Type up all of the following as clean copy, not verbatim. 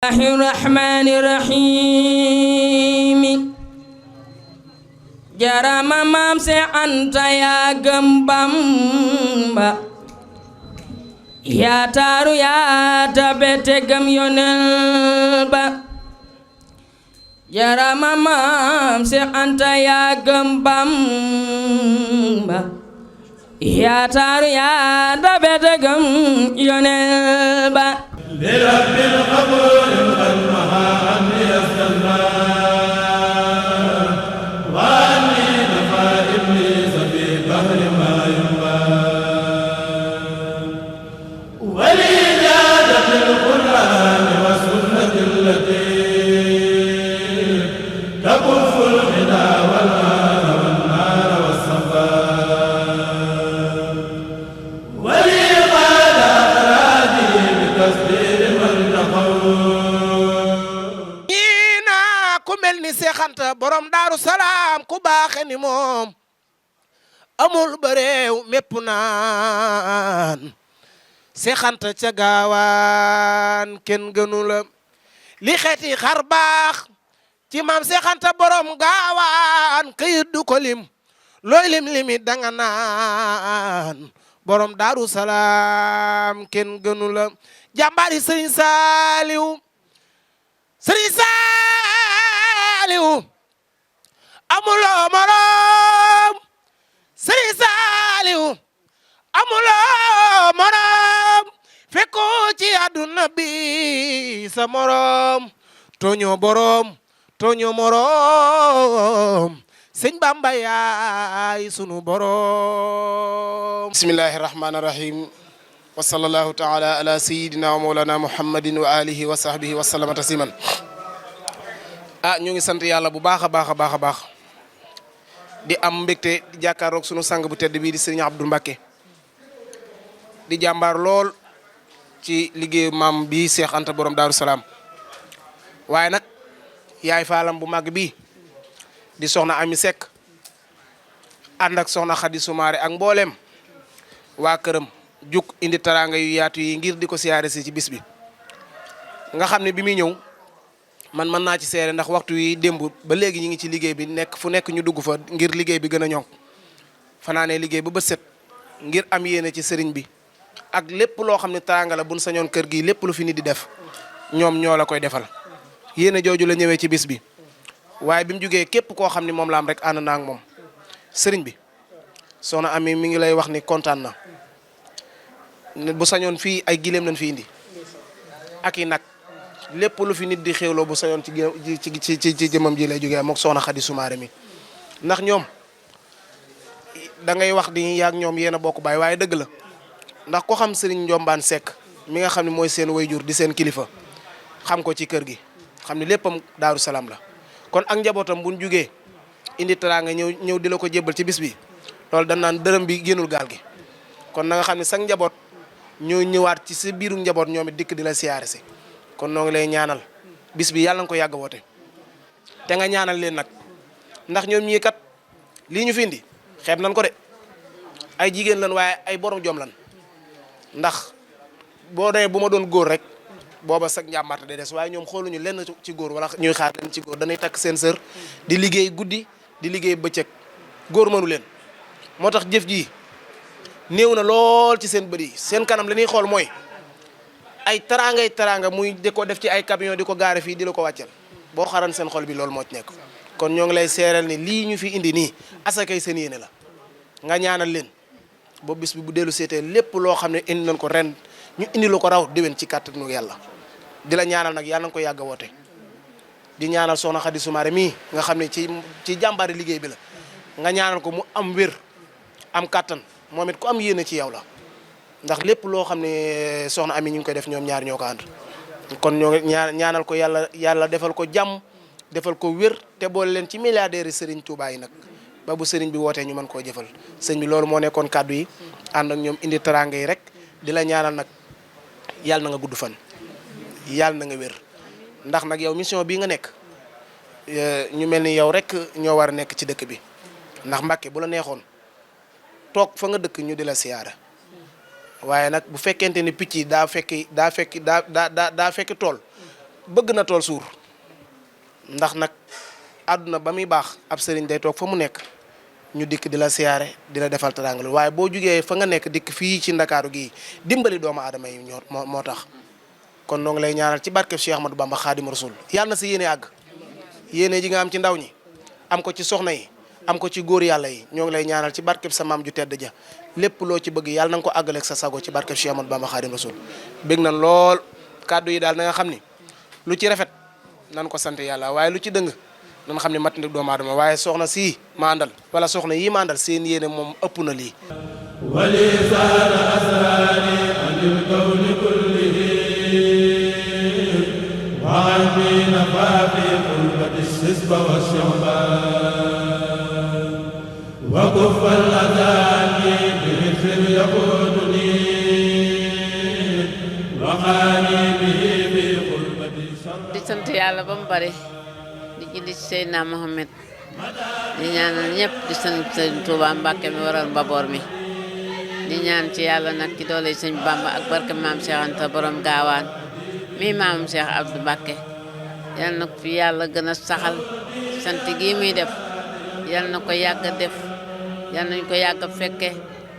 الرحمن الرحيم jarama maam se anta yaa gëm Bamba yaa taaru yaa tabe te gëm yonel ba jarama maam se anta yaa gëm Bamba yaa taaru yaa tabe te gëm yonel ba لرب القبول والمها أني أستغنى وأني نفى إبليس في بحر ما ينبى ولإجادة القرآن والسنة التي تكف الغنى والنار والنار والصفا ولإقال أراضي بتسبيح Seexanta borom Daaru Salaam ku baaxe ni moom amul ba réew mépp naan Seexanta ca gaawaan kenn gënu la li xeeti xar baax ci maam Seexanta borom gaawaan këyit du ko lim looy lim limit danga naan borom Daaru Salaam kenn gënu la jàmbaari Sëriñ Saaliw Sëriñ Saaliw amuloo morom Sëriñ Saaliw amuloo morom fekku ci àdduna bi sa morom tooñoo borom tooñoo morom Sëñ Bamba yaay sunu borom bismillahi rahmani rahim wa sallallahu taala ala sayidina wa mawlana muhammadin wa alihi wa sahbihi wa sallama tasliman ñu ngi sant yàlla bu baax a baax a baax a baax di am mbégte di jàkkaaroog sunu sang bu tedd bii di Serigne Abdou Mbacké di jàmbaar lool ci liggéeyu maam bi Cheikh Anta borom Daaru Salaam waaye nag yaay faalam bu mag bi di soxna Ami Seck ànd ak soxna Khady Soumaré ak mboolem waa këram juk indi taraanga yu yaatu yi ngir di ko siyaare si ci bis bi nga xam ne bi muy ñëw man mën naa ci seere ndax waxtu yi démb ba léegi ñu ngi ci liggéey bi nekk fu nekk ñu dugg fa ngir liggéey bi gën a ñoŋ fanaanee liggéey ba bët set ngir am yéene ci sëriñ bi ak lépp loo xam ne taraanga la buñ sañoon kër gi lépp lu fi nit di def ñoom ñoo la koy defal yéene jooju la ñëwee ci bis bi waaye bi mu jugee képp koo xam ne moom la am rek ànd naa ak moom sëriñ bi soxna Ami mi ngi lay wax ni kontaan na bu sañoon fii ay gileem lañ fi indi ak i nag lépp lu fi nit di xéwloo bu sañoon ci jëmam ji lay jógee mook soxna Khady Soumaré mi ndax ñoom da ngay wax di yaag ñoom yéen a bokk baay waaye dëgg la ndax ko xam Serigne Ndiombane Seck mi nga xam ne mooy seen wayjur di seen kilifa xam ko ci kër gi xam ne léppam Daaru Salaam la kon ak njabootam buñ jugee indi teraanga ñëw di la ko jébbal ci bis bi loolu dañ naan dërëm bi génnul gaal gi kon na nga xam ne sax njaboot ñoo ñëwaat ci sa biiru njaboot ñoom it dikk di la siyaare si kon noo ngi lay ñaanal bis bi yàlla nga ko yàgg woote te nga ñaanal leen nag ndax ñoom ñii kat lii ñu fi indi xeeb nañ ko de ay jigéen lan waaye ay borom jom lan ndax boo dee bu ma doon góor rek booba sax njàmbaarte day des waaye ñoom xooluñu lenn ci góor wala ñuy xaar leen ci góor dañuy takk seen sër di liggéey guddi di liggéey bëccëg góor mënu leen moo tax jëf ji néew na lool ci seen bët yi seen kanam li ñuy xool mooy ay taraanga muy di ko def ci ay camion di ko gaare fii di la ko wàccel boo xaran seen xol bi loolu moo ci nekk kon ñoo ngi lay seeral ni lii ñu fi indi nii asakay seen yéene la nga ñaanal leen boobu bis bi bu dellu seetee lépp loo xam ne indi nañ ko ren ñu indi lu ko raw déwén ci kàttanu yàlla di la ñaanal nag yàlla na ko yàgg a woote di ñaanal soxna Khady Soumaré mii nga xam ne ci jàmbaari liggéey bi la nga ñaanal ko mu am wér am kàttan moom it ku am yéene ci yow la ndax lépp loo xam ne soxna Ami ñu ngi koy def ñoom ñaar ñoo ko ànd kon ñoo ngi ñaanal ko yàlla defal ko jàmm defal ko wér te boole leen ci milliardaires yi Serigne Touba yi nag ba bu Serigne bi wootee ñu mën koo jëfal sëñ bi loolu moo nekkoon kàddu yi ànd ak ñoom indi teraanga yi rek di la ñaanal nag yàlla na nga gudd fan yàlla na nga wér ndax nag yow mission bii nga nekk ñu mel ni yow rek ñoo war a nekk ci dëkk bi ndax Mbàkke bu la neexoon toog fa nga dëkk ñu di la siyaara waaye nag bu fekkente ni picc yi daa fekki tool bëgg na tool suur ndax nag àdduna ba muy baax ab sëriñ day toog fa mu nekk ñu dikk di la siyaare di la defal teraanga waaye boo jugee fa nga nekk dikk fii ci ndakaaru gii dimbali doomu aadama yi ñoo moo tax kon noo ngi lay ñaanal ci barkeb Cheikh Ahmadou Bamba Xaadimu Rasul yàlla na sa yéene àgg yéene ji nga am ci ndaw ñi am ko ci soxna yi am ko ci góor yàlla yi ñoo ngi lay ñaanal ci barkeb sa maam ju tedd ja lépp loo ci bëgg yàlla na nga ko àggaleeg sa sago ci barkeb Cheikh Ahmadou Bamba Xaadimu Rasul bég na lool kàddu yi daal na nga xam ni lu ci rafet nan ko sant yàlla waaye lu ci dëng nan xam ne mat ndik doomu aadama waaye soxna sii ma àndal wala soxna yii ma àndal seen yéene moom ëpp na lii wali saara asrani anil kawni kullihi wa amina fafi qurbati sisba wa shamba wa kuffal adani bi hifrin yaquduni wa xaani bihi bi qurbati shamba di sant yàlla ba mu bari di julli ci Seydina Mohamed di ñaanal ñëpp di sant Sëñ Tuuba Mbàkke mi waral mbaboor mi di ñaan ci yàlla nag ci doole Sëñ Bamba ak barke maam Cheikh Anta borom gaawaan mi maamam Cheikh Abdou Mbàkke yal na fi yàlla gën a saxal sant gii muy def yal na ko yàgg a def yal nañ ko yàgg a fekke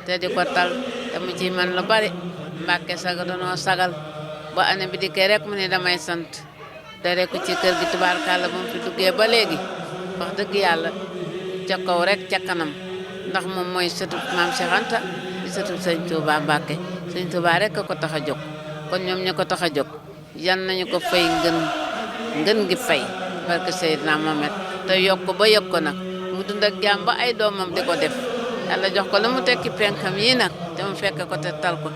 te di ko tal te mu ci man lu bari Mbàkke saga danoo sagal ba année bi dikkee rek mu ne damay sant tere ko ci kër gi tubaarkàlla bu mu fi duggee ba léegi wax dëgg yàlla ca kaw rek ca kanam ndax moom mooy sëtub maam Cheikh Anta di sëtub Sëñ Tuuba Mbàkke Sëñ Tuuba rek ko tax a jóg kon ñoom ñu ko tax a jóg yan nañu ko fay ngën gi fay barke Seydina Mohamed te yokk ba yokk ko nag mu dund ak jàmm ba ay doomam di ko def yàlla jox ko la mu tekki penkam yi nag te mu fekk ko te tal ko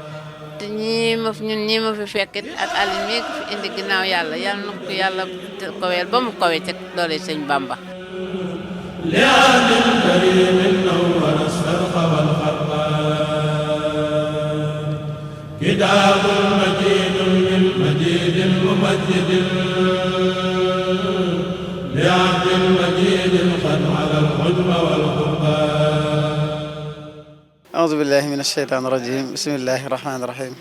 te ñun ñii ma fi fekkit ak Aliou mii ko fi indi ginnaaw yàlla yàlla na ko yàlla koweel ba mu kowe ca doole Sëñ Bamba li'aadin karimin nawwara sarqa wal xarqa kitaabun majiidun min majiidin mumajjidin li'abdin majiidin qad ala al-xujba wal xurba أعوذ بالله من الشيطان الرجيم بسم الله الرحمن الرحيم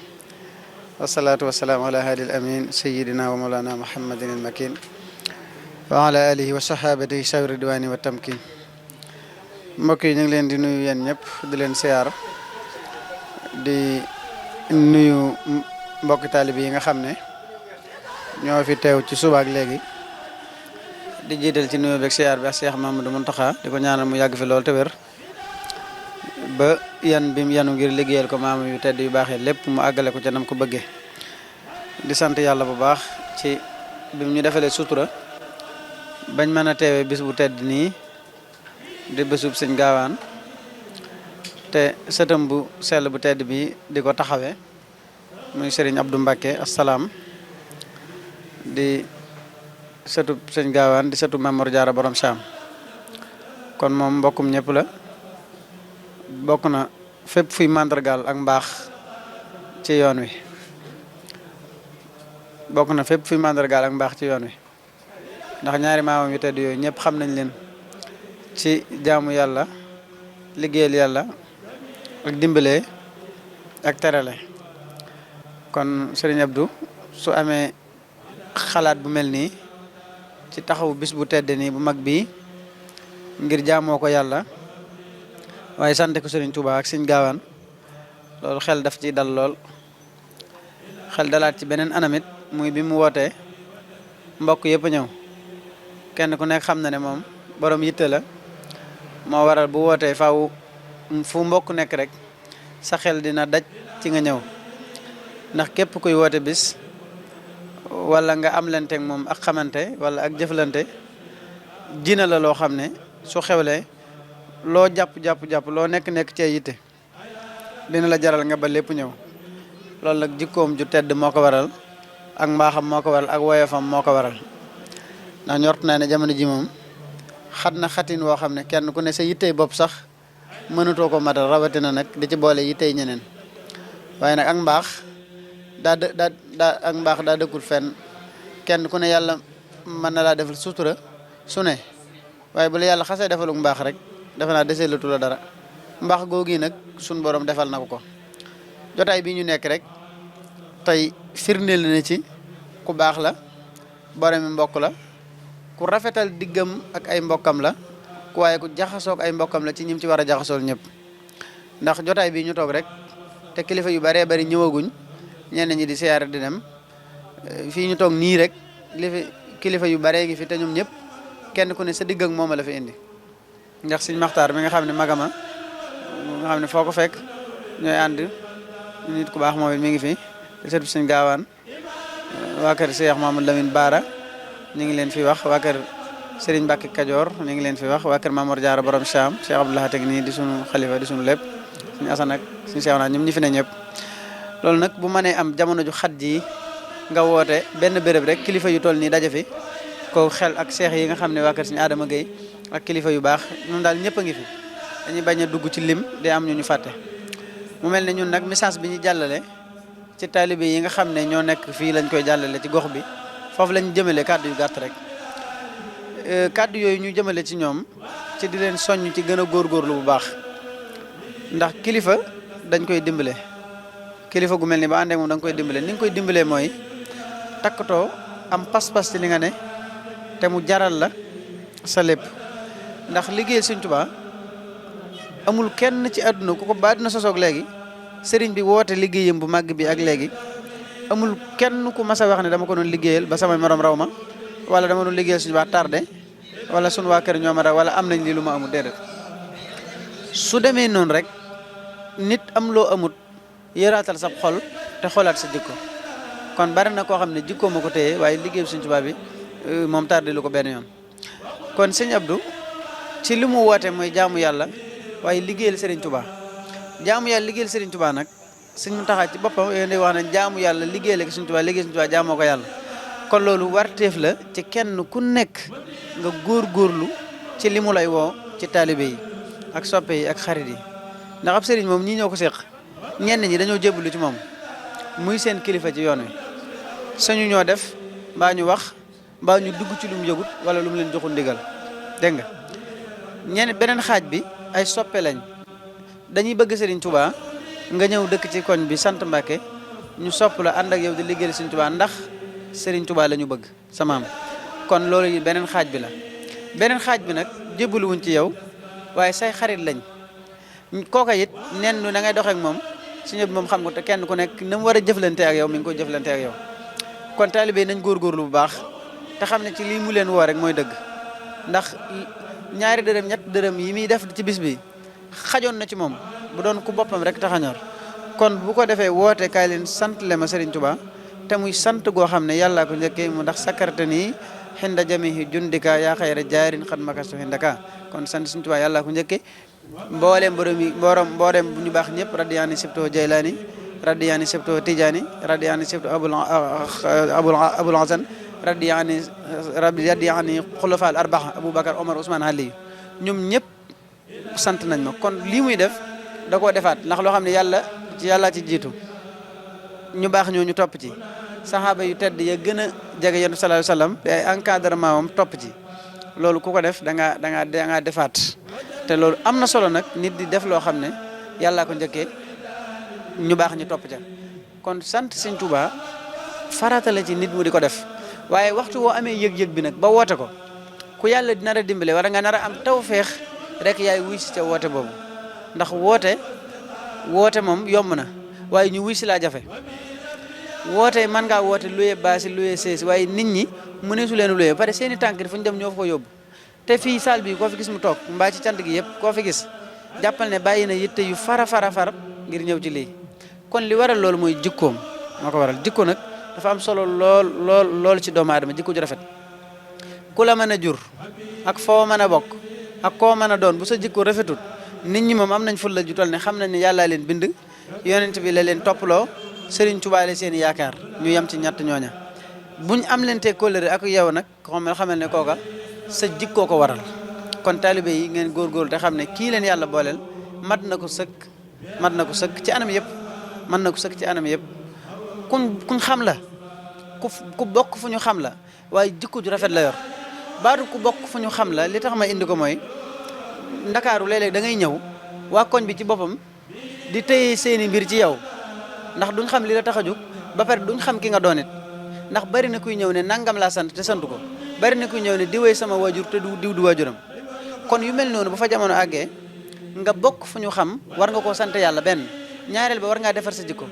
والصلاة والسلام على هادي الأمين سيدنا ومولانا محمد المكين وعلى آله وصحابته شاور الدواني والتمكين mbokk yi ñu ngi leen di nuyu yéen ñëpp di leen siyaar di nuyu mbokki taalib yi nga xam ne ñoo fi teew ci suba ak léegi di jiital ci nuyu beeg siyaar bi ak Cheikh Mamadou Mountakha di ko ñaanal mu yàgg fi lool te wér ba yan bi mu yanu ngir liggéeyal ko maam yu tedd yu baaxee lépp mu àggale ko ca nam ko bëggee di sant yàlla bu baax ci bi mu ñu defalee sutura bañ mën a teewee bis bu tedd nii di bésub Sëñ Gaawaan te sëtam bu sell bu tedd bi di ko taxawee muy Serigne Abdou Mbacke assalaam di sëtub Sëñ Gaawaan di sëtub Maam Mor Jaara borom Saam kon moom mbokkum ñëpp la bokk na fépp fuy màndargaal ak mbaax ci yoon wi bokk na fépp fuy màndargaal ak mbaax ci yoon wi ndax ñaari maamam yu tedd yooyu ñëpp xam nañ leen ci jaamu yàlla liggéeyal yàlla ak dimbalee ak terale kon Serigne Abdou su amee xalaat bu mel nii ci taxawu bis bu tedd nii bu mag bii ngir jaamoo ko yàlla waaye sante ko Serigne Touba ak Sëñ Gaawaan loolu xel daf ci dal lool xel dalaat ci beneen anamit muy bi mu wootee mbokk yëpp ñëw kenn ku nekk xam na ne moom borom yitte la moo waral bu wootee faaw fu mbokk nekk rek sa xel dina daj ci nga ñëw ndax képp kuy woote bis wala nga am lante ak moom ak xamante wala ak jëflante jina la loo xam ne su xewlee loo jàpp loo nekk ci yitte dina la jaral nga ba lépp ñëw loolu nag jikkoom ju tedd moo ko waral ak mbaaxam moo ko waral ak woyofam moo ko waral ndax ñort naa ne jamono ji moom xat na xatin woo xam ne kenn ku ne sa yittey bopp sax mënutoo ko matal rawatina nag di ci boole yittey ñeneen waaye nag ak mbaax daa dëkkul fenn kenn ku ne yàlla mën na laa defal sutura su ne waaye bu la yàlla xasee defaluk mbaax rek defe naa desee latu la dara mbaax googi nag suñ borom defal na ko jotaay bi ñu nekk rek tey firndeel na ci ku baax la boromi mbokk la ku rafetal diggam ak ay mbokkam la waaye ku jaxasoo ak ay mbokkam la ci ñim ci war a jaxasool ñëpp ndax jotaay bi ñu toog rek te kilifa yu baree bari ñëwaguñ ñenn ñi di siyaare di dem fii ñu toog nii rek kilifa yu baree ngi fi te ñoom ñëpp kenn ku ne sa digg ak moom la fi indi ndax Sëñ Maxtaar mi nga xam ne magama nga xam ne foo ko fekk ñooy ànd nit ku baax moom it mi ngi fi sët Sëñ Gaawaan waa kër Cheikh Mamadou Lamine Baara ñu ngi leen fi wax waa kër Serigne Mbacke Kajoor ñu ngi leen fi wax waa kër Mamour Diarra borom Cham Cheikh Abdoulaye teg nii di sunu xalifa di sunu lépp suñu Assane ak suñu Cheikh naa ñoom ñi fi ne ñëpp loolu nag bu mënee am jamono ju xat ji nga woote benn béréb rek kilifa yu toll nii daje fi ko xel ak seex yi nga xam ne waa kër suñu Adama Gueye ak kilifa yu baax ñun daal ñëpp a ngi fi dañuy bañ a dugg ci lim day am ñu fàtte mu mel ne ñun nag message bi ñu jàllale ci taalibe yi nga xam ne ñoo nekk fii lañ koy jàllale ci gox bi foofu lañ jëmale kàddu yu gàtt rek kàddu yooyu ñu jëmale ci ñoom ci di leen soññ ci gën a góorgóorlu bu baax ndax kilifa dañ koy dimbale kilifa gu mel ni ba àndee moom da nga koy dimbale ni nga koy dimbalee mooy takkatoo am pas-pas ci li nga ne te mu jaral la sa lépp ndax liggéeyal Sëñ Tuubaa amul kenn ci àdduna ku ko ba àdduna sosoog léegi sëriñ bi woote liggéeyam bu màgg bi ak léegi amul kenn ku mas a wax ne dama ko doon liggéeyal ba samay morom raw ma wala dama doon liggéeyal Sëñ Tuubaa tardé wala sunu waa kër ñoo ma raw wala am nañ lii lu ma amul déedéet su demee noonu rek nit am loo amut yëraatal sa xol te xoolaat sa jikko kon bari na koo xam ne jikkoo ma ko téye waaye liggéeyu Sëñ Tuubaa bi moom tardé lu ko benn yoon kon Sëñ Abdou ci li mu woote mooy jaamu yàlla waaye liggéeyal Serigne Touba jaamu yàlla liggéeyal Serigne Touba nag Sëñ Muntaxa ci boppam yéen day wax ne jaamu yàlla liggéeyal ak Sëñ Touba liggéeyal Sëñ Touba jaamoo ko yàlla kon loolu warteef la ci kenn ku nekk nga góorgóorlu ci li mu lay woo ci taalibe yi ak soppe yi ak xarit yi ndax ab sëriñ moom ñii ñoo ko seq ñenn ñi dañoo jébbalu ci moom muy seen kilifa ci yoon wi sañu ñoo def mbaa ñu wax mbaa ñu dugg ci lu mu yëgut wala lu mu leen joxul ndigal dégg nga ñenn beneen xaaj bi ay soppe lañ dañuy bëgg Serigne Touba nga ñëw dëkk ci koñ bi sant Mbàkke ñu sopp la ànd ak yow di liggéeyal Serigne Touba ndax Serigne Touba la ñu bëgg sa maam kon loolu yi beneen xaaj bi la beneen xaaj bi nag jébbaluwuñ ci yow waaye say xarit lañ kooka it nen nu na ngay doxee ak moom suñu moom xam nga te kenn ku nekk na mu war a jëflante ak yow mi ngi koy jëflante ak yow kon taalibe yi nañ góorgóorlu bu baax te xam ne ci lii mu leen woo rek mooy dëgg ndax ñaari dërëm ñett dërëm yi muy def ci bis bi xajoon na ci moom bu doon ku boppam rek taxañor kon bu ko defee woote kaay leen sant le ma Serigne Touba te muy sant goo xam ne yàllaa ko njëkkee mu ndax sakkarte nii xinda jamihi jundika yaa xayra jaarin xat makastu xindaka kon sant Serigne Touba yàllaa ko njëkkee mbooleem mbooleem bu ñu baax ñëpp radiyani sibto Jaylaani radiyani sibto Tijaani radiyani sibto abul Hasan radiyani xulafa al arbaa Aboubacar Omar Ousmane Ali ñoom ñëpp sant nañ ma kon lii muy def da koo defaat ndax loo xam ne yàlla ci jiitu ñu baax ñoo ñu topp ci saxaaba yu tedd ya gën a jege yonent sallallahu alayhi wasallam te ay encadrement moom topp ci loolu ku ko def da ngaa defaat te loolu am na solo nag nit di def loo xam ne yàllaa ko njëkkee ñu baax ñu topp ca kon sant Sëñ Tuubaa farata la ci nit mu di ko def waaye waxtu woo amee yëg-yëg bi nag ba woote ko ku yàlla nar a dimbale wala nga nar a am tawfeex rek yaay wuy si ca woote boobu ndax woote moom yomb na waaye ñu wuy si laa jafe woote man ngaa woote luye baasi luye seesi waaye nit ñi mu ne su leen luye pare seeni tànk fu ñu dem ñoo fa ko yóbbu te fii salle bi koo fi gis mu toog mbaa ci cant gi yëpp koo fi gis jàppal ne bàyyi na yitte yu far ngir ñëw ci lii kon li waral loolu mooy jikkoom moo ko waral jikko nag dafa am solo lool ci doomu aadama jikko ju rafet ku la mën a jur ak foo mën a bokk ak koo mën a doon bu sa jikko rafetut nit ñi moom am nañ fulla ju toll ne xam nañ ne yàllaa leen bind yonent bi la leen topploo Serigne Touba la seen yaakaar ñu yem ci ñett ñooña buñ am leen te kóllëre ak yow nag xamal ne kooka sa jikkoo ko waral kon taalibe yi ngeen góorgóorlu te xam ne kii leen yàlla booleel mat na ko sëkk ci anam yëpp mën na ko sëkk ci anam yëpp kuñ xam la ku bokk fu ñu xam la waaye jikko ju rafet la yor baatu ku bokk fu ñu xam la li tax ma indi ko mooy ndakaaru léeg-léeg da ngay ñëw waa koñ bi ci boppam di téye seeni mbir ci yow ndax duñ xam li la tax a jóg ba pare duñ xam ki nga doon it ndax bari na kuy ñëw ne nangam laa sant te sant ko bari na kuy ñëw ne diwee sama waajur te diw du waajuram kon yu mel noonu bu fa jamono àggee nga bokk fu ñu xam war nga koo sant yàlla benn ñaareel ba war ngaa defar sa jikko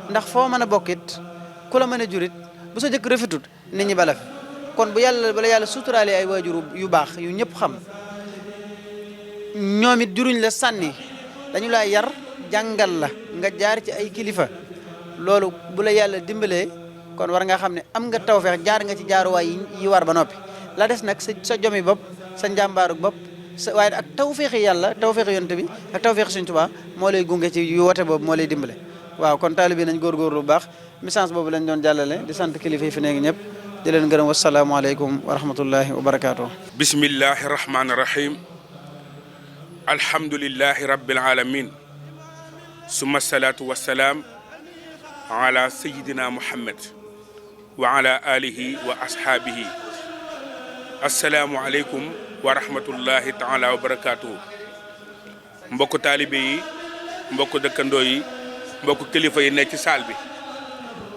ndax foo mën a bokkit ku la mën a jurit bu sa jëkk rafetut nit ñi bala fi kon bala yàlla suturaalee ay waajur yu baax yu ñëpp xam ñoom it juruñ la sànni dañu laa yar jàngal la nga jaar ci ay kilifa loolu bu la yàlla dimbalee kon war nga xam ne am nga tawfeex jaar nga ci jaaruwaay yi war ba noppi la des nag sa jomi bopp sa njàmbaaruk bopp waaye ak tawfeexi yàlla tawfeexi yonent bi ak tawfeexi Sëñ Tuubaa moo lay gunge ci yu wote boobu moo lay dimbale waaw kon taalibe nañ góorgóorlu bu baax message boobu lañ doon jàllale di sant kilifa yi fi nekk ñëpp di leen gërëm wasalaamaaleykum wa rahmatullahi wa barakaatu. bismillahi rahmaani rahim alhamdulillahi rabbil alamin summa salaatu wassalaam ala sayidina muhammad wa ala alihi wa ashaabihi assalaamu aleykum wa rahmatullahi taala wa barakaatuhu mbokku taalibe yi mbokku dëkkandoo yi mbokku kilifa yi nekk ci saal bi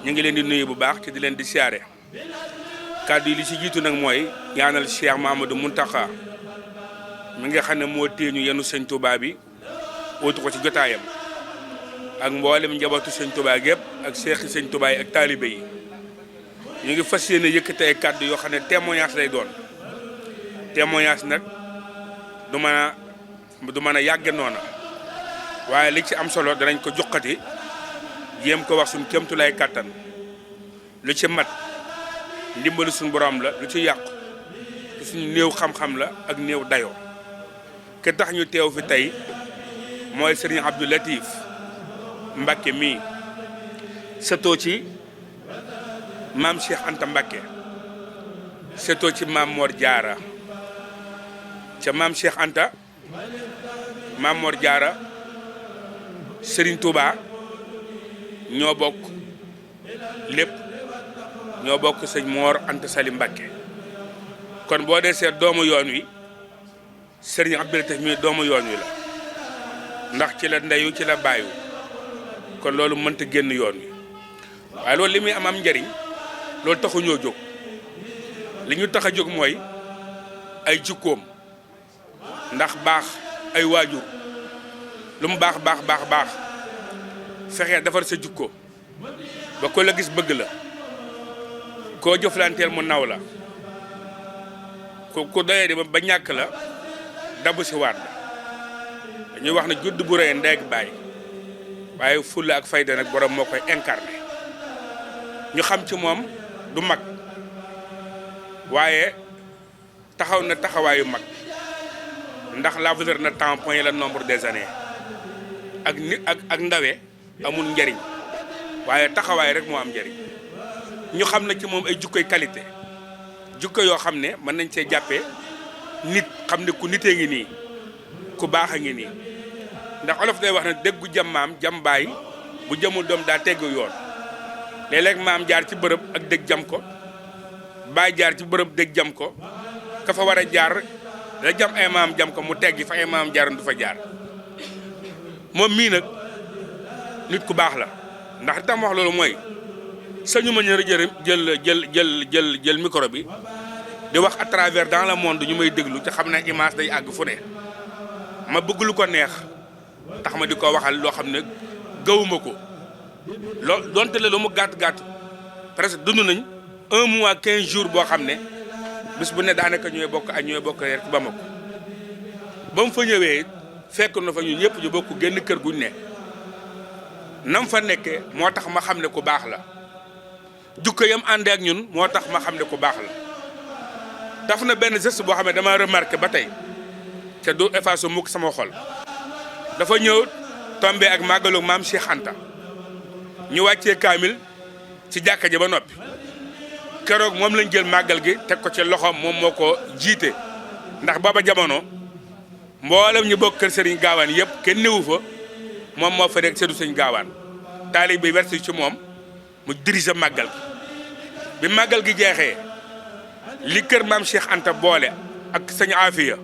ñu ngi leen di nuyu bu baax te di leen di siyaare kàddu yi li ci jiitu nag mooy ñaanal Cheikh Mamadou Mountakha mi nga xam ne moo téeñu yenu sëñ Touba bi wutu ko ci jotaayam ak mboolem njabootu sëñ Touba gépp ak seexi sëñ Touba yi ak taalibe yi ñu ngi fas yéene yëkkate ay kàddu yoo xam ne témoignage lay doon témoignage nag du mën a yàgge noona waaye li ci am solo danañ ko joxati jéem ko wax suñ kémtu lay kàttan lu ci mat ndimbalu suñu borom la lu ci yàqu suñu néew xam-xam la ak néew dayoo ke tax ñu teew fi tey mooy Serigne Abdou Latif Mbacké mii sëtoo ci maam Cheikh Anta Mbacké sëtoo ci maam Mor Diarra ca maam Cheikh Anta maam Mor Diarra Serigne Touba ñoo bokk lépp ñoo bokk sëñ Mor Anta Sali Mbacké kon boo dee seet doomu yoon wi Serigne Abdou Latif mi doomu yoon wi la ndax ci la ndeyu ci la bàyyu kon loolu mënta génn yoon wi waaye loolu li muy am njariñ loolu taxu ñoo jóg li ñu tax a jóg mooy ay jikkoom ndax baax ay waajur lu mu baax fexee defar sa jikko ba ko la gis bëgg la koo jëflanteel mu naw la ku doyee di ba ñàkk la dabu si waat la dañuy wax ne judd bu rëy ndeeg bàyyi waaye fulla ak fayda nag borom moo koy incarné ñu xam ci moom du mag waaye taxaw na taxawaayu mag ndax la valeur na temps point le nombre des années ak ni ak ndawe amul njariñ waaye taxawaay rek moo am njariñ ñu xam na ci moom ay jukkoy qualité jukko yoo xam ne mën nañ see jàppee nit xam ne ku nitee ngi nii ku baax a ngi nii ndax olof day wax ne déggu jam maam jam baay bu jëmul doom daa teggu yoon léeg-léeg maam jaar ci bërëb ak dégg jam ko baay jaar ci bërëb dégg jam ko ka fa war a jaar la jam ay maam jam ko mu teggi fa ay maam jaaroon du fa jaar moom mii nag nit ku baax la ndax li tax ma wax loolu mooy sañu ma ñëw jël micro bi di wax à travers dans le monde ñu may déglu te xam ne image day àgg fu ne ma bëgg lu ko neex tax ma di ko waxal loo xam ne gawuma ko donte la lu mu gàtt presque dund nañ 1 mois 15 jours boo xam ne bis bu ne daanaka ñooy bokk ak ñooy bokk reer ci Bamako ba mu fa ñëwee fekk na fa ñun ñëpp ñu bokk génn kër guñ ne nam fa nekkee moo tax ma xam ne ku baax la jukko yam àndee ak ñun moo tax ma xam ne ku baax la daf na benn geste boo xam ne dama remarqué ba tey te du effacé mukk sama xol dafa ñëw tombé ak màggalu maam Cheikh Anta ñu wàccee kaamil ci jàkka ji ba noppi keroog moom lañ jël màggal gi teg ko ci loxoom moom moo ko jiite ndax booba jamono mboolem ñu bokk kër Serigne Gaawaan yëpp kenn néewu fa moom moo fa nekk seddu Serigne Gaawaan taalib bi versi ci moom mu dirige màggal gi bi màggal gi jeexee li kër maam Cheikh Anta boole ak sëñ Afiya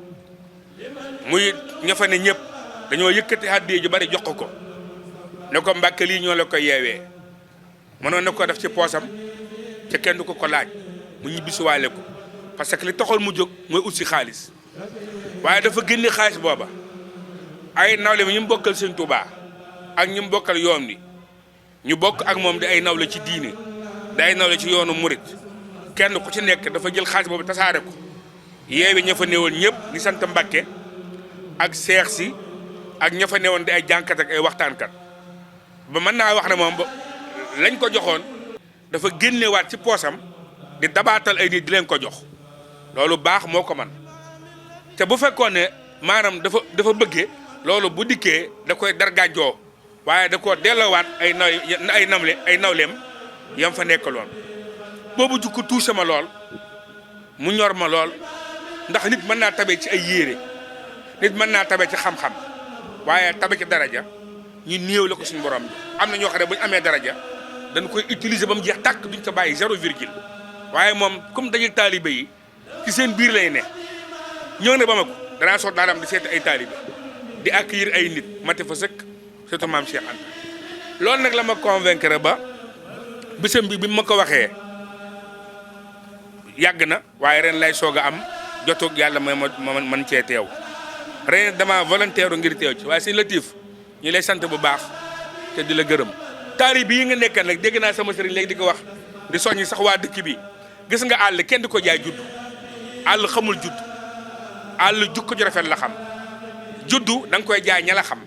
muy ña fa ne ñëpp dañoo yëkkati hàddiya ju bari jox ko ne ko Mbàkke lii ñoo la ko yeewee mënoon na ko def ci poosam ca kenn du ko laaj mu ñibbisiwaale ko parce que li taxoon mu jóg mooy ut si xaalis waaye dafa génne xaalis booba ay nawle bi ñu bokkal sëñ Touba ak ñu bokkal yoon wi ñu bokk ak moom di ay nawle ci diine di ay nawle ci yoonu murit kenn ku ci nekk dafa jël xaalis boobu tasaare ko yeewi ña fa néewoon ñëpp di sant Mbàkke ak seex si ak ña fa néewoon di ay jànkat ak ay waxtaankat ba mën naa wax ne moom lañ ko joxoon dafa génnewaat ci poosam di dabaatal ay nit di leen ko jox loolu baax moo ko man te bu fekkoon ne maanaam dafa bëggee loolu bu dikkee da koy dargaajoo waaye da koo delloowaat ay nawleem yam fa nekkaloon boobu jukko tuuse ma lool mu ñor ma lool ndax nit mën naa tabe ci ay yére nit mën naa tabe ci xam-xam waaye tabe ci daraja ñu néew la ko suñu borom bi am na ñoo xam ne bu ñu amee daraja dañ koy utiliser ba mu jeex tàkk duñ ko bàyyi 0 virgule waaye moom comme dañuy taalibe yi ci seen biir lay ne ñëw ne ba ma ko danaa soot daanam di seeti ay taalibe di accueillir ay nit mate fa sëkk surtout maam Cheikh Anta loolu nag la ma convaincre ba bisam bi ma ko waxee yàgg na waaye ren lay soog a am jotoog yàlla ma man cee teew ren dama volontaire ngir teew ci waaye si Latif ñu lay sant bu baax te di la gërëm taalibe yi nga nekkan nag dégg naa sama sëriñ léegi di ko wax di soññi sax waa dëkk bi gis nga àll kenn di ko jaay judd àll xamul judd àll jukko ju rafet la xam juddu da nga koy jaay ña la xam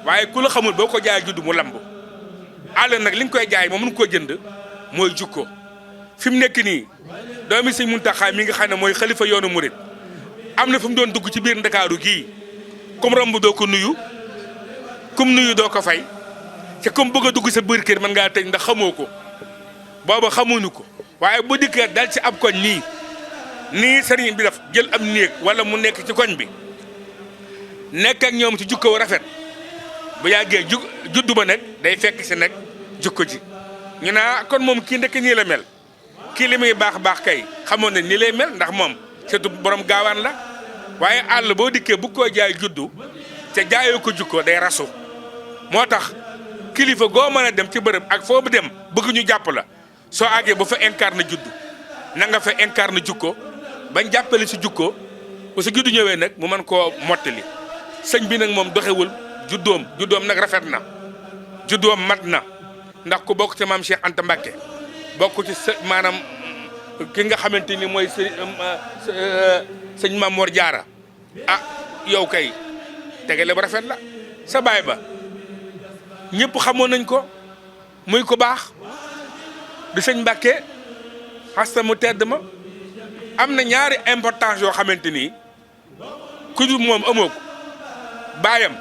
waaye ku la xamul boo ko jaay judd mu lamb àll nag li nga koy jaay moom mën koo jënd mooy jukko fi mu nekk nii doomi Sëñ Muntaxa mi nga xam ne mooy xalifa yoonu murit am na fu mu doon dugg ci biir Ndakaaru gii comme romb doo ko nuyu kum nuyu doo ko fay te comme bëgg a dugg sa biir kër mën ngaa tëj ndax xamoo ko booba xamuñu ko waaye bu dikkee dal ci ab koñ nii sëriñ bi def jël am néeg wala mu nekk ci koñ bi nekk ak ñoom ci jukko rafet bu yàggee juddu ba nag day fekk si nag jukko ji ñu naa kon moom kii ndekk nii la mel kii li muy baax kay xamoon ne nii lay mel ndax moom surtout borom gaawaan la waaye àll boo dikkee bu ko jaay juddu te jaayoo ko jukko day rasu moo tax kilifa goo mën a dem ci bërëb ak foo bu dem bëgg ñu jàpp la soo àggee ba fa incarne juddu na nga fa incarne jukko bañ jàppale si jukko bu sa juddu ñëwee nag mu mën koo mottali sëñ bi nag moom doxewul juddoom nag rafet na juddoom mat na ndax ku bokk ci maam Cheikh Anta Mbacké bokk ci maanaam ki nga xamante ni mooy sëñ Maam Mor Jaara ah yow kay tegale ba rafet la sa baay ba ñëpp xamoon nañ ko muy ko baax di sëñ Mbacké xasta mu tedd ma am na ñaari importance yoo xamante ni ku dul moom amoo ko baayam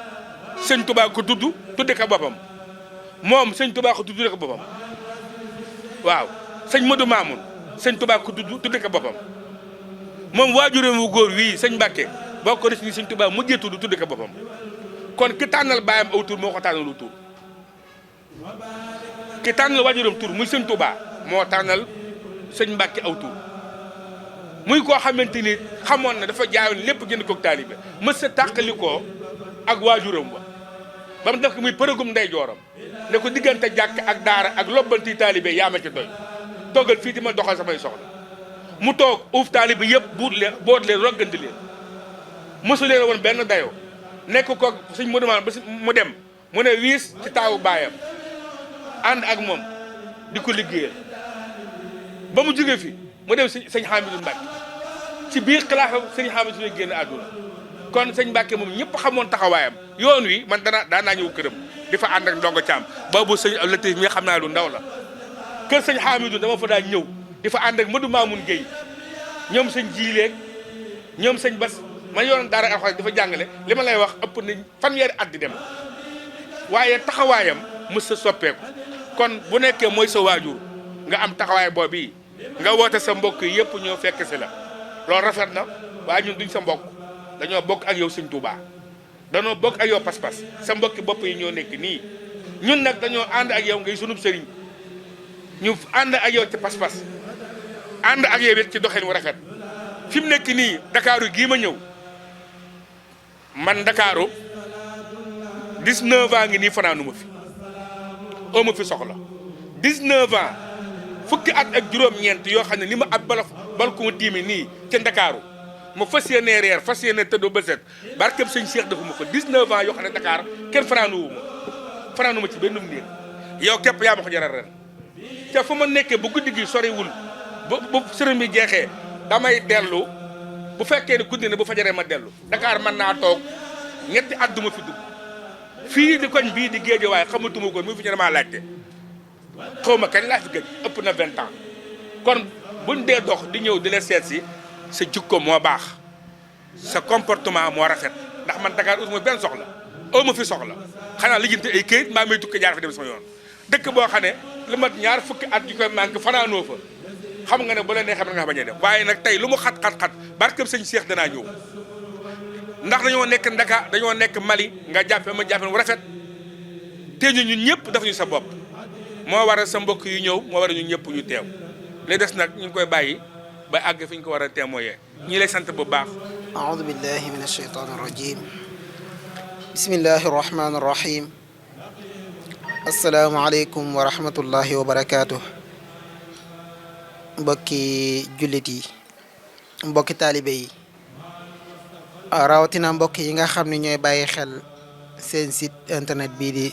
sëñ Touba ko tudde ko boppam moom sëñ Touba ko tudde ko boppam waaw sëñ Modou Mamoun sëñ Touba ko tudde ko boppam moom waajuram wu góor wii sëñ Mbacké boo ko def ni sëñ Touba mujjee tudde ko boppam kon ki tànnal baayam aw tur moo ko tànnalu tur ki tànnal waajuram tur muy sëñ Touba moo tànnal sëñ Mbacké aw tur muy koo xamante ni xamoon na dafa jaayoon lépp jënd koog taalibe mës sa tàqali koo ak waajuram ba mu def ko muy përëgum ndey jooram ne ko diggante jàkk ak daara ak lobbanti taalibe yaa ma ci doy toogal fii di ma doxal samay soxla mu toog uuf taalibe yëpp boot leen roggandi leen mësu leen woon benn dayoo nekk ko suñ mu demaan ba mu dem mu ne wiis ci taawu baayam ànd ak moom di ko liggéeyal ba mu jógee fi mu dem sëñ Hamidou Mbacké ci biir xilaafa sëñ Hamidou lay génn àdduna kon sëñ Mbacké moom ñëpp xamoon taxawaayam yoon wi man daan naa ñëw këram di fa ànd ak ndongo caam boobu sëñ Latif mi xam naa lu ndaw la kër sëñ Hamidou dama fa daan ñëw di fa ànd ak Madou Mamoun Gueye ñoom sëñ jiileeg ñoom sëñ Bas ma yoroon daara alxuraan di fa jàngale li ma lay wax ëpp na fanweeri at di dem waaye taxawaayam mës sa soppeeku kon bu nekkee mooy sa waajur nga am taxawaay boobu nga woote sa mbokk yi yëpp ñoo fekk si la loolu rafet na waaye ñun duñ sa mbokk dañoo bokk ak yow sëñ Touba dañoo bokk ak yow pas-pas sa mbokki bopp yi ñoo nekk nii ñun nag dañoo ànd ak yow ngay sunub sëriñ ñu ànd ak yow ci pas-pas ànd ak yow it ci doxin wu rafet fi mu nekk nii Dakaaru gii ma ñëw man Dakaaru 19 ans ngi nii fanaanu ma fi oo ma fi soxla 19 ans fukki at ak juróom-ñeent yoo xam ne ni ma ab bal ko ma tiimi nii ca Ndakaaru ma fas yéenee reer fas yéenee tëddoo ba set barkeb sëñ Cheikh dafa ma ko 19 ans yoo xam ne Dakar kenn fanaanu ma ci benn néeg yow képp yaa ma ko jaral ren te fu ma nekkee bu guddi gi soriwul bu sërëm bi jeexee damay dellu bu fekkee ne guddi ne bu fajaree ma dellu Dakar mën naa toog ñetti at du ma fi dugg fii di koñ bii di géej waaye xamatuma ko mu fi ñu damaa laajte xaw ma kañ laa fi gëj ëpp na 20 ans kon buñ dee dox di ñëw di la seet si sa jikko moo baax sa comportement moo rafet ndax man Dakar ut ma benn soxla aw ma fi soxla xanaa lijjanti ay këyit mbaa may tukki jaar fi dem sama yoon dëkk boo xam ne lu mat ñaar fukki at yu koy manqué fanaanoo fa xam nga ne bu la neexee nga bañ a dem waaye nag tey lu mu xat-xat-xat barkeb sëñ Cheikh danaa ñëw ndax dañoo nekk Dakar dañoo nekk Mali nga jàppe ma jàppe mu rafet te ñun ñëpp daf ñu sa bopp moo waral sa mbokk yu ñëw moo waral ñun ñëpp ñu teew li des nag ñu ngi koy bàyyi ba àgg fi ñu ko war a témoyee ñi lay sant bu baax aoudu billahi min alsheytan irrajim bismillahi irrahmani irrahim asalaamualeykum wa rahmatullahi wa barakatuh mbokki jullit yi mbokki taalibe yi rawatina mbokk yi nga xam ne ñooy bàyyi xel seen site internet bii di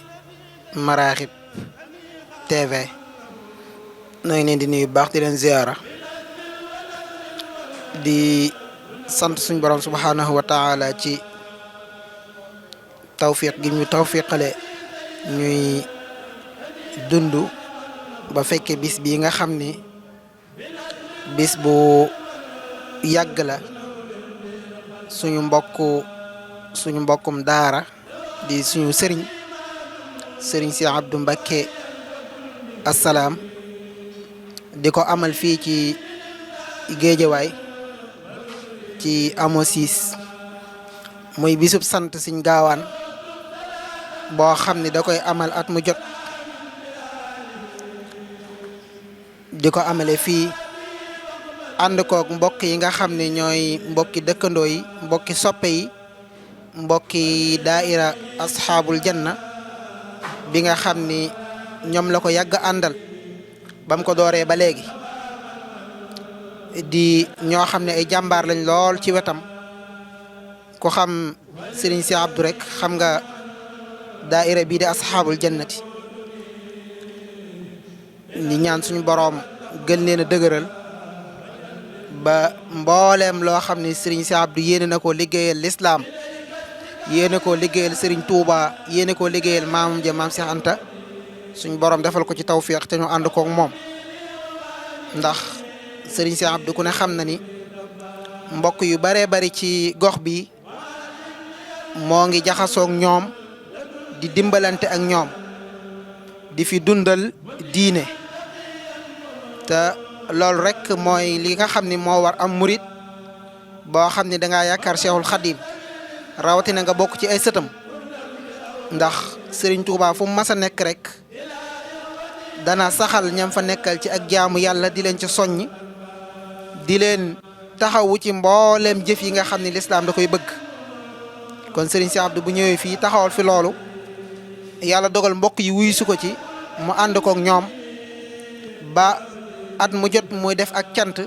Maraghib TV noo ngi leen di nuyu baax di leen ziyaara di sant suñ borom subhaanahu wa taala ci tawfiq gi ñu tawfiqale ñuy dund ba fekke bis bii nga xam ni bis bu yàgg la suñu mbokkum daara di suñu sëriñ si Abdou Mbacké Assalaam di ko amal fii ci Géejawaay ci amo 6 muy bisub sant Sëñ Gaawaan boo xam ne da koy amal at mu jot di ko amale fii ànd koog mbokk yi nga xam ne ñooy mbokki dëkkandoo yi mbokki soppe yi mbokki daaira asxaabul janna bi nga xam ni ñoom la ko yàgg àndal bam ko dooree ba léegi di ñoo xam ne ay jàmbaar lañ lool ci wetam ku xam Serigne si Abdou rek xam nga daaira bii di asxaabul jannati ni ñaan suñu boroom gën leen a dëgëral ba mbooleem loo xam ne Serigne si Abdou yéene na koo liggéeyal lislaam yéene koo liggéeyal Serigne Touba yéene koo liggéeyal maamam ja maam Cheikh Anta suñu borom defal ko ci tawfiq te ñu ànd koog moom ndax Serigne si Abdou ku ne xam na ni mbokk yu baree bari ci gox bi moo ngi jaxasoog ñoom di dimbalante ak ñoom di fi dundal diine te loolu rek mooy li nga xam ni moo war am murit boo xam ni dangaa yaakaar Cheikhul Khadim rawatina nga bokk ci ay sëtam ndax Serigne Touba fu mu mas a nekk rek dana saxal ñam fa nekkal ci ak jaamu yàlla di leen ci soññ di leen taxawu ci mbooleem jëf yi nga xam ne lislaam da koy bëgg kon Serigne si Abdou bu ñëwee fii taxawal fi loolu yàlla dogal mbokk yi wuyu su ko ci mu ànd koog ñoom ba at mu jot muy def ak cant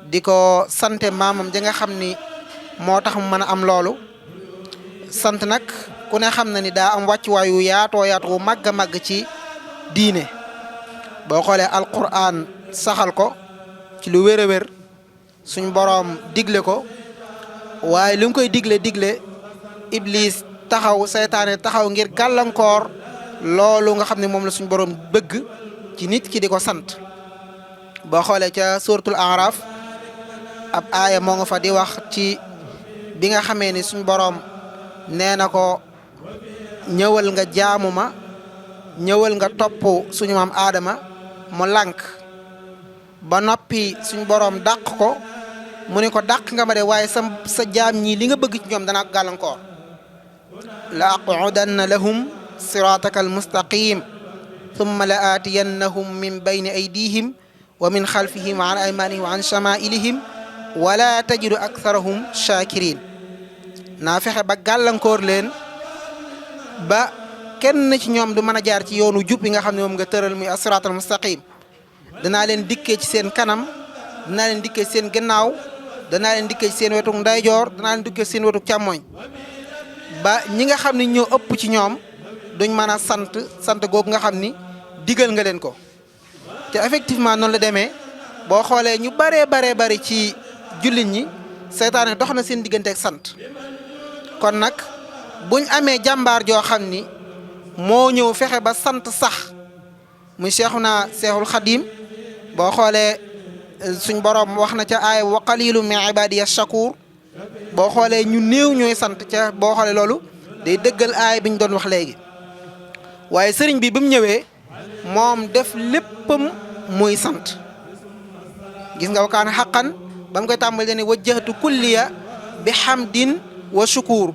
di ko sante maamam ja nga xam ni moo tax mu mën a am loolu sant nag ku ne xam na ni daa am wàccuwaay wu yaatoo yaatu wu màgg a màgg ci diine boo xoolee alquran saxal ko ci lu wér a wér suñ boroom digle ko waaye li nga koy digle iblis taxaw seytaane taxaw ngir gàllankoor loolu nga xam ne moom la suñ boroom bëgg ci nit ki di ko sant boo xoolee ca suratul araf ab aaya moo nga fa di wax ci bi nga xamee ni suñ boroom nee na ko ñëwal nga jaamu ma ñëwal nga topp suñu maam aadama mu lànk ba noppi suñ boroom dàq ko mu ne ko dàq nga ma de waaye sa jaam ñii li nga bëgg ci ñoom dana gàllankoor la aqudanna lahum sirataka almustaqim thumma la aatiyannahum min bayni aydihim wa min xalfihim wa an aymanihim wa an shamailihim wala tajidu aktharahum shakirin naa fexe ba gàllankoor leen ba kenn ci ñoom du mën a jaar ci yoonu jub bi nga xam ne moom nga tëral muy as-siraatal mustaqim danaa leen dikkee ci seen kanam danaa leen dikkee ci seen gannaaw danaa leen dikkee ci seen wetuk ndeyjoor danaa leen dikkee ci seen wetuk càmmooñ ba ñi nga xam ne ñoo ëpp ci ñoom duñ mën a sant googu nga xam ni digal nga leen ko te effectivement noonu la demee boo xoolee ñu baree ci jullit ñi seytaane dox na seen diggante ak sant kon nag buñ amee jàmbaar joo xam ni moo ñëw fexe ba sant sax muy Seexuna Seexul Xadim boo xoolee suñ borom wax na ca aaya wa qalilu min ibadiya shakur boo xoolee ñu néew ñooy sant ca boo xoolee loolu day dëggal aaya bi ñu doon wax léegi waaye sëriñ bi mu ñëwee moom def léppam muy sant gis nga wakaan xaqan ba mu koy tàmbali ne wajjahtu kulliya bi hamdin wa shukur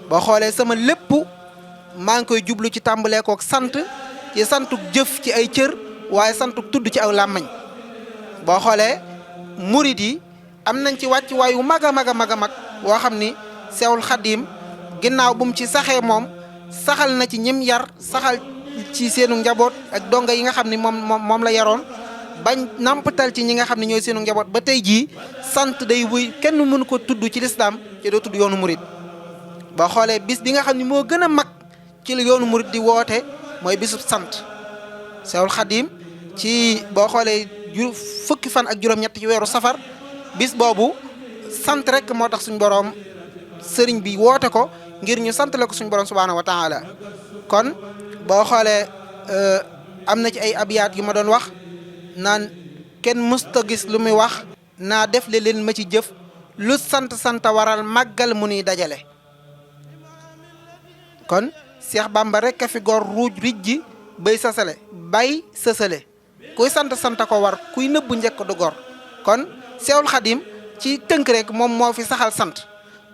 boo xoolee sama lépp maa ngi koy jublu ci tàmbalee kook sant ci santuk jëf ci ay cër waaye santuk tudd ci aw làmmañ boo xoolee murid yi am nañ ci wàcc waayu mag a mag woo xam ni Seexul Xadim ginnaaw bu mu ci saxee moom saxal na ci ñim yar saxal ci seenu njaboot ak donga yi nga xam ni moom la yaroon bañ nampatal ci ñi nga xam ne ñooy seenu njaboot ba tey jii sant day wuy kenn mënu ko tudd ci lislaam ci doo tudd yoonu murid boo xoolee bis bi nga xam ne moo gën a mag ci la yoonu murid di woote mooy bisub sant Seexul Xadim ci boo xoolee fukki fan ak juróom-ñett ci weeru safar bis boobu sant rek moo tax suñu boroom sëriñ bi woote ko ngir ñu sant la ko suñu boroom subhaanahu wa taala kon boo xoolee am na ci ay abiyaat yu ma doon wax naan kenn mësta gis lu muy wax naa def le leen ma ci jëf lu sant waral màggal mu nuy dajale kon Seex Bàmba rek a fi gor ruuj rijji bay sësale kuy sant ko war kuy nëbbu njëkk du gor kon Seexul Xadim ci tënk rek moom moo fi saxal sant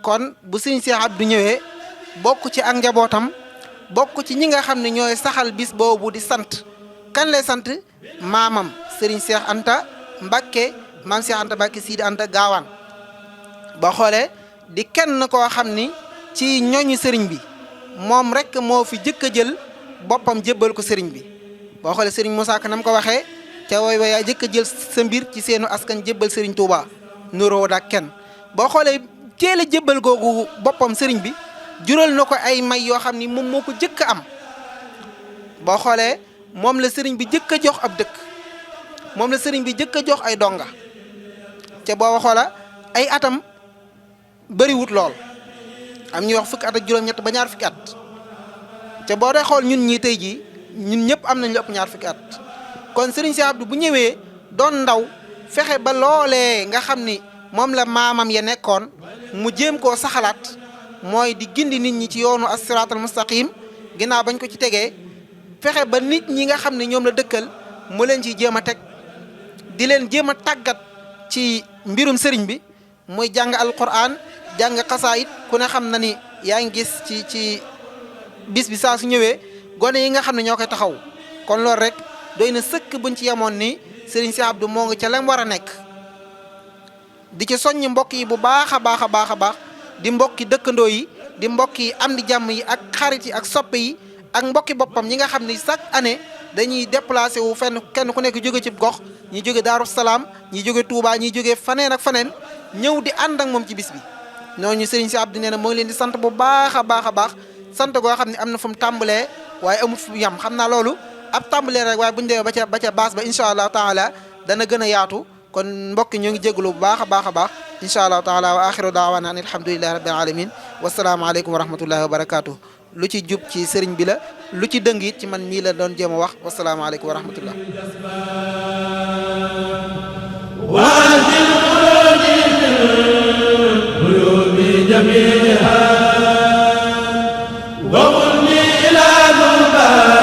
kon bu sëñ Seex Abdu ñëwee bokk ci ak njabootam bokk ci ñi nga xam ne ñooy saxal bis boobu di sant kan lay sant maamam Serigne Cheikh Anta Mbakke maam Cheikh Anta Mbakke Sidi Anta Gaawaan boo xoolee di kenn koo xam ni ci ñooñu sëriñ bi moom rek moo fi jëkk a jël boppam jébbal ko sëriñ bi boo xoolee Serigne Moussa Ka nam ko waxee ca way wayaa jëkk a jël sa mbir ci seenu askan jébbal Serigne Touba nuroo dak kenn boo xoolee teel a jébbal googu boppam sëriñ bi jural na ko ay may yoo xam ni moom moo ko jëkk a am boo xoolee moom la sëriñ bi jëkk a jox ab dëkk moom la sëriñ bi jëkk a jox ay donga te boo xoola ay atam bëriwut lool am ñuy wax fukki at ak juróom-ñett ba ñaar fukki at te boo dee xool ñun ñii tey jii ñun ñëpp am nañ lu ëpp ñaar fukki at kon sëriñ Cheikh Abdou bu ñëwee doon ndaw fexe ba loolee nga xam ni moom la maamam ya nekkoon mu jéem koo saxalaat mooy di gindi nit ñi ci yoonu as-siraatal mustaqim ginnaaw bañ ko ci tegee fexe ba nit ñi nga xam ne ñoom la dëkkal mu leen ciy jéem a teg di leen jéem a tàggat ci mbirum sëriñ bi muy jàng alquran jàng xasaayit ku ne xam na ni yaa ngi gis ci bis bi saa su ñëwee gone yi nga xam ne ñoo koy taxaw kon loolu rek doy na sëkk buñ ci yemoon ni sëriñ Cheikh Abdou moo ngi ca lam war a nekk di ci soññ mbokk yi bu baax a baax di mbokki dëkkandoo yi di mbokki am di jàmm yi ak xarit yi ak soppe yi ak mbokki boppam ñi nga xam ni chaque année dañuy déplacé wu fenn kenn ku nekk jóge ci gox ñi jóge Daaru Salaam ñi jóge Touba ñi jóge faneen ak faneen ñëw di ànd ak moom ci bis bi ñooñu sëriñ Cheikh Abdou nee na moo ngi leen di sant bu baax a baax sant goo xam ne am na fu mu tàmbalee waaye amul fu mu yam xam naa loolu ab tàmbalee rek waaye bu ñu demee ba ca baas ba incha allah taala dana gën a yaatu kon mbokk ñoo ngi jégalu bu baax a baax incha allah taala wa axiru daawaana an alhamdulillahi rabbil alamin wasalaamu aleykum wa rahmatullahi wa barakatuh lu ci jub ci sëriñ bi la lu ci dëng it ci man mii la doon jéem a wax wasalaamu aleykum wa rahmatullah جميعها وقل لي إلى ذنبها